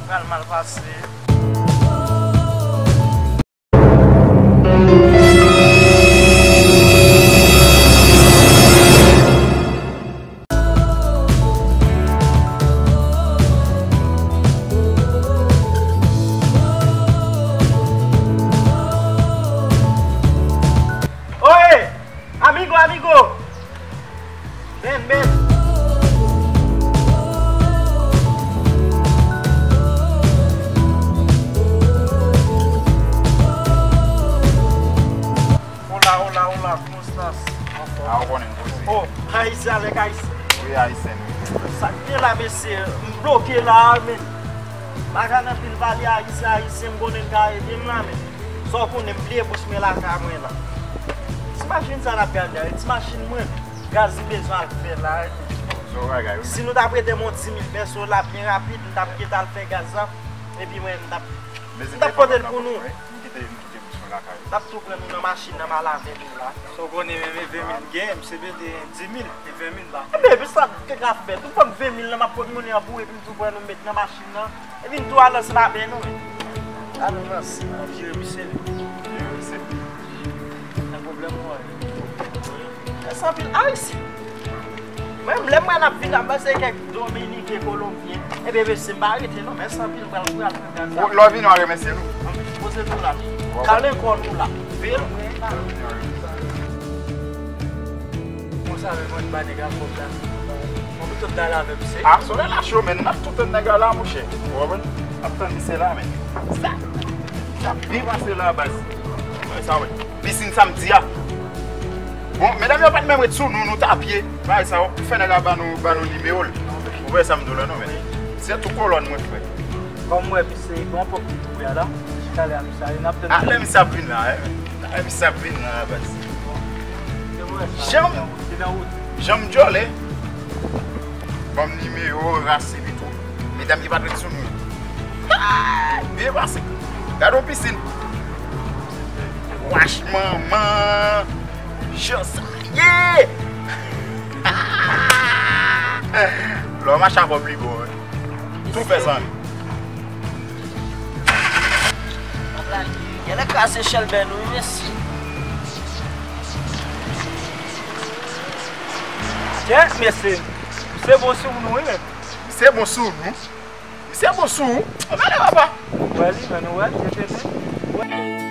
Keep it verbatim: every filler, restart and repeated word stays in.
Pral mal pase. Oye! Amigo, amigo! Ben, ben! Hola, hola, hola, ¿cómo estás? Ah, ou konnen m poze. Oh, Ayisyen avèk Ayisyen. Wi, Ayisyen. Sa k gen la, mesye? M bloke la, men. M pa ka nan pil pale Ayisyen, Ayisyen, m konnen n ka ede m la, men. Sa w konnen, m pliye bouch mwen lakay mwen la. Ti machin sa n ap gade a, ti machin mwen, gaz m bezwen al fè la. Bon, se yon bagay, wi. Si nou t ap prete m yon dis mil pèso la, byen rapid, m t ap gentan al fè gaz la, epi mwen, m t ap, m t ap pote l pou nou. M kite, m kite bouch mwen lakay. M t ap tou pran nou nan machin nan, m al avè nou la. Sa w konnen, men, men ven mil gen, m se mete dis mil, men ven mil ba. Ebyen, epi sa, ke ka fè? Tou pran ven mil nan, m ap pot monnen an pou ou, epi m tou pran nou met nan machin nan. Epi n tou al nan se pa byen nou, men. Al nan se. An vire misye li. Vire misye. Nan pwoblèm mwen. Mèsi anpil. Ayisyen. Mwen, lè mwen ap vin, ap pase kèk Dominiken, Kolonbyen. Ebyen, mesye, m pa rete, non. Mèsi anpil, m pral, pral pran gaz la. Lè w vini, w a remèsye nou. Poze nou la. Kale kò nou la. Veye nou. Konsa, men mwen ba nèg la kòb la. Mwen pito dal avè misye. Ah, solèy la cho, men n ap tou tann nèg la la, monchè. Ou konprann? N ap tann misye la, men. Sa, sa byen pase la, baz. Wè sa, wè. Pisin samdi a. Bon, medam yo pa t menm ret sou nou, nou t a pye. Bagay sa, ou fè nèg la ba nou, ba nou nimewo l. Ou wè sa m di w la, non, men. Se tou kolòn mwen, frè. Kòm mwen, se bon pòp ki pou a la. Talè a, misye ale, n ap tann. Ah, lè misye ap vin la, eh. Lè misye ap vin la, baz. Janm, janm djòlè. Ban m nimewo, rase li tou. Medam ki pa t ret sou nou. Ah, byen pase. Gade yon pisin. Wach manman. Jan sa ye. Lè w mache a kòb li bon, wi. Tou fè zanmi. Genlè kase chèlbè nou, wi, mesye. Kè, mesye, misye bon sou nou, wi, men. Misye bon sou nou? Misye bon sou ou? Anmède papa. Wè li, men nou wè, se te men.